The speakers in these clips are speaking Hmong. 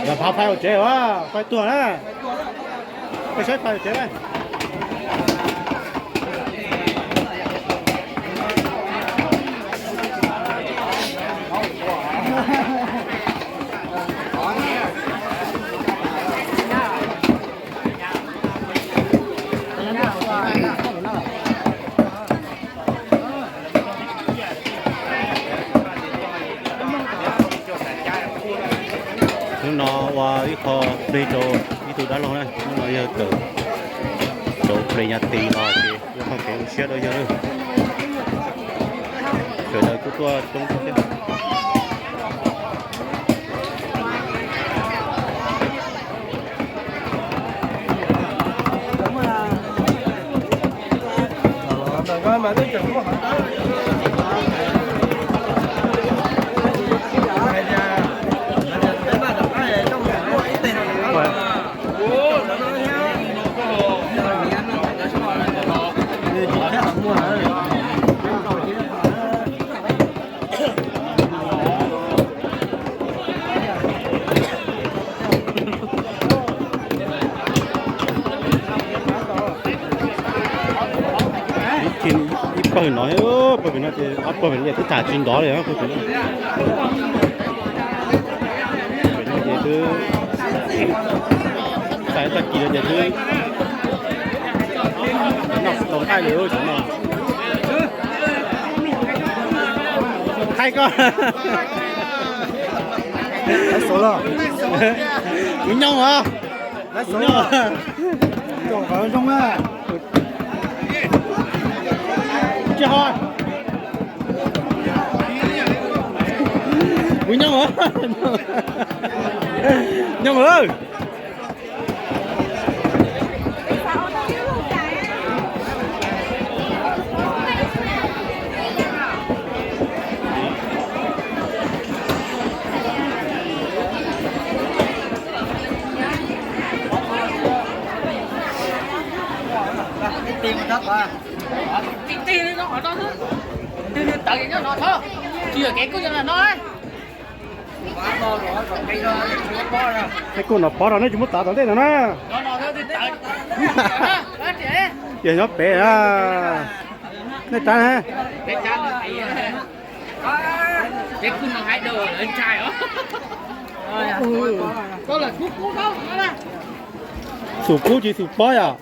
Yog phav fais hauv tsev, fais tuag na. Peb saib fais hauv tsev na. Hnub no ua ib qho plig rau ib tug dab laug na, hnub no yog kawm rau plig nyab tis los ces ua qhov kev ua siab rau yawg lawm. Sawv daws kuj tuaj coob thiab. Ib pawg no, pawg pem no ces ob pawg pem no twb tham tsis ntov li pawg pem no. Pem no ces twb xav tag kis no ces twb noj tsis tau nqaij li no. Thaij koj. Kuv nyob os. Tsis ho. Kuv nyob os. Nyob os. Tawv nyob no, tsis yog kev kuj no. Tej kuj no pob rau nej tsis muab tav tom ntej no na. Yog nyob pem na. Nej tav ne. Xum kub tsis xum pob yom.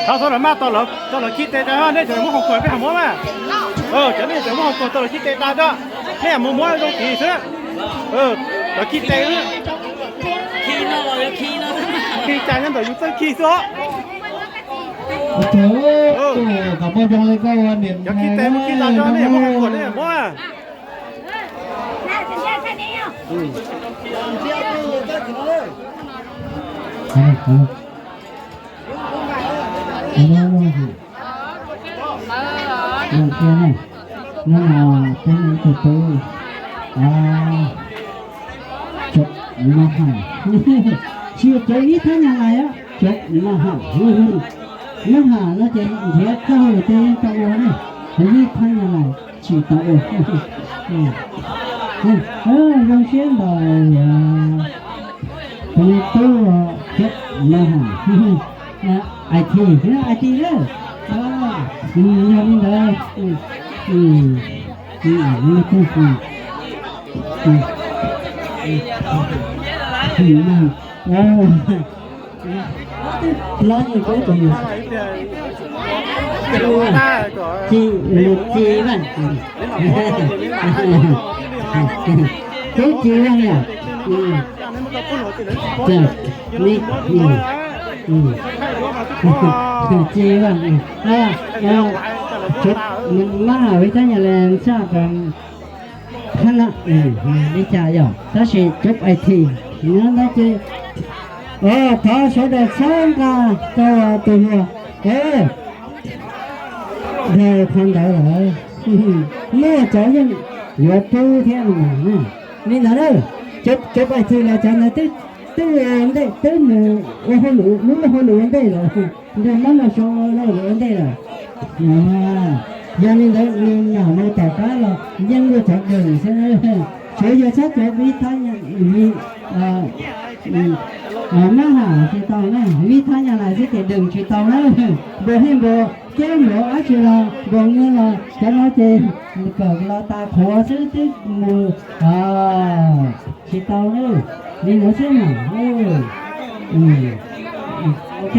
Thov xov los maj tau lawv khi tes tas, nej tseem muab hau kuag peb hais muab mas. Cov nej tseem muab hau kuag tau lawv khi tes tas do, nej mus muab zoo tid xwb. Lawv khi tes, khi cas nyob ntawm yus txawj khi xwb os. Cov khi tes mus khi tas do, nej muab hau kuag nej muab. Hnub no peb tus tub, cov maj ham, tsis cov ib thab nyab lais, cov maj ham, maj ham no ces nrhiav txoj hauj lwm ces yeej tau ua ne, ib thab nyab lais tsis tau ua. Zoo siab ntau, tus tub cov maj ham, I T, I T lawm. Yog li ntawd, Tub Ci Vaj yom. Ci Vaj, maj ham ib thab nyab lais saj tas hab no, li cas yom, tab sis cov I T no ces, thov sawv daws txhawb nqa rau tus hluas, dhau qhov ntawd lawm, muaj cov yeej yuav pub thiab no. Li ntawd na, cov I T los cov ntawd twb ua ntej, twb mus ua hauj lwm, lub hauj lwm ua ntej lawm, nrog mab nrog suav ua hauj lwm ua ntej lawm. Yog li ntawd nws nyam mus tom qab los yeej muaj cov deeg xwb, tsuav yog txhob cov vib thab, maj ham tsis tau na, vib thab nyab lais xwb ces deeg tsis tau na. Npua hij npua, keb npua dab tsi los npua nyiaj los cov no ces kom los tas qhuav xwb twb mus tsis tau na. Li ntawd xwb mas. Ok.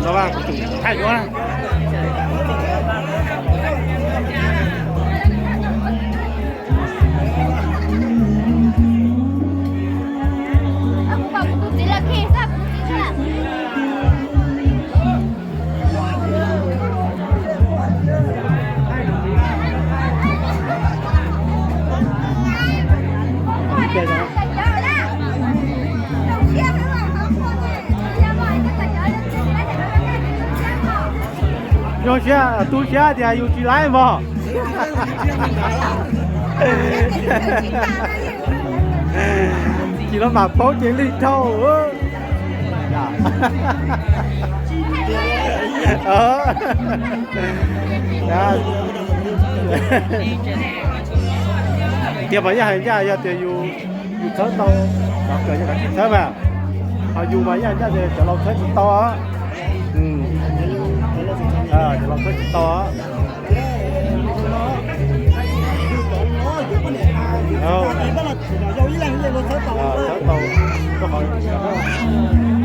Kuv thaij yuav na. Zoo siab, tu siab tias yus tsis laib mog. Tsis los mam paub ces lwj dhau. Tias mas yaj hais ncaj yog tias yus, yus txhawb tau, cov kawm yog kav tsij txhawb mas. Ho yus mas yaj hais ncaj tias cov laus txhawb tsis tau. Cov laus txhawb tsis tau. Txhawb tau,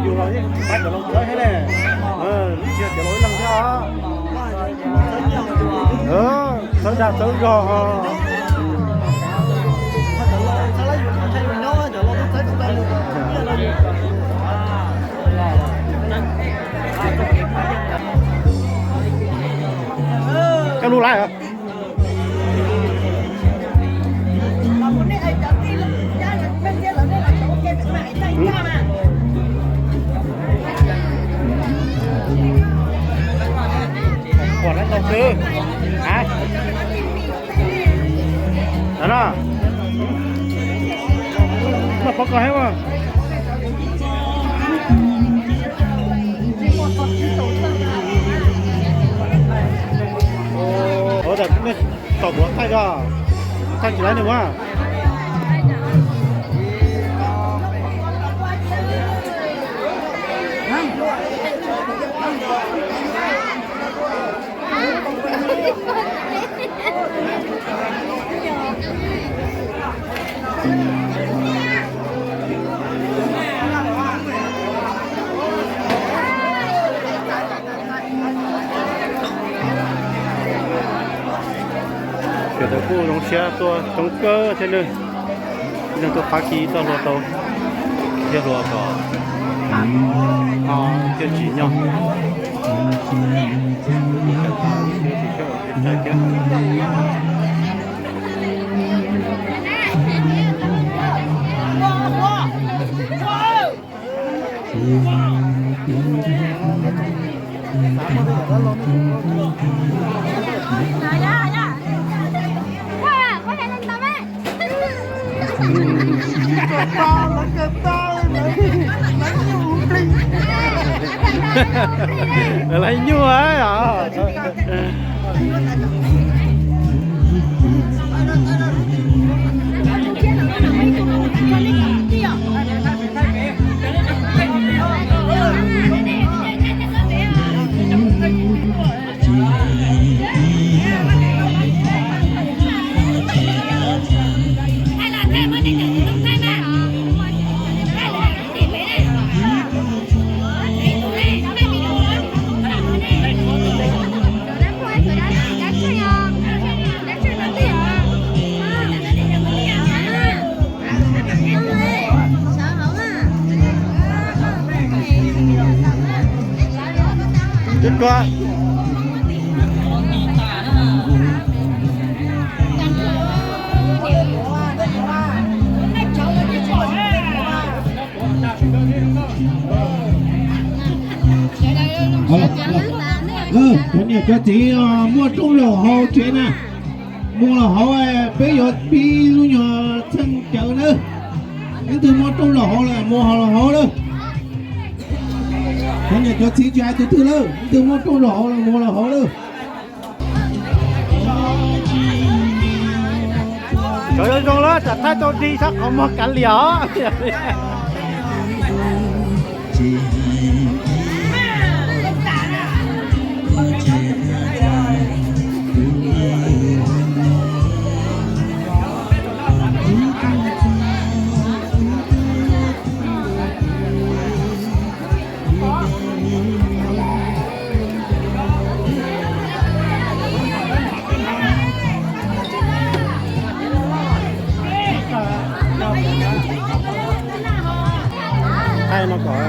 yus los yeej pab cov laus txhawb thiab ne. Cia cov laus ib leeg thiab os. Txhawb dag txhawb zog. Koj lub laib hos. Ua lawv tau xwb. Noj pob koj thiab mas. Ua tas nej tom kuv thaij os, thaij tsis laib nej mas. Ces ntawd kuj zoo siab tuaj coob kawg thiab nawb. Neeg tuaj pab kis txoj hlua tau, thiab hlua kom thiaj tsim nyog. Lawv nyuaj os. Cov niam cov txiv muaj rooj los hauv tsev na, mus los hauv, peb yuav pib lub nyuag txheej cawv na. Leej twg muaj rooj los hauv lawm mus los hauv lawm. Cov niam cov txiv tsis hais tus twg lawm, leej twg muaj rooj los hauv lawm mus los hauv lawm. Cov zoo zoo lawm tsam thaij tau dig sab qhov muag kav liam os. No kom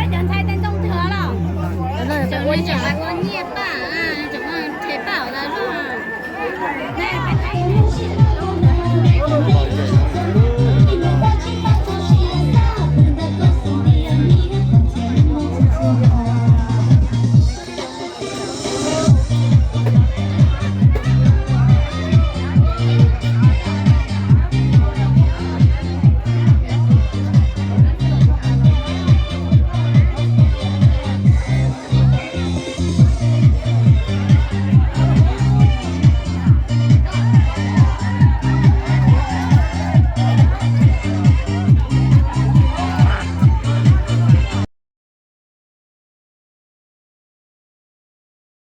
Cov ntxhais tes ntoo twg los? Cov ntxhais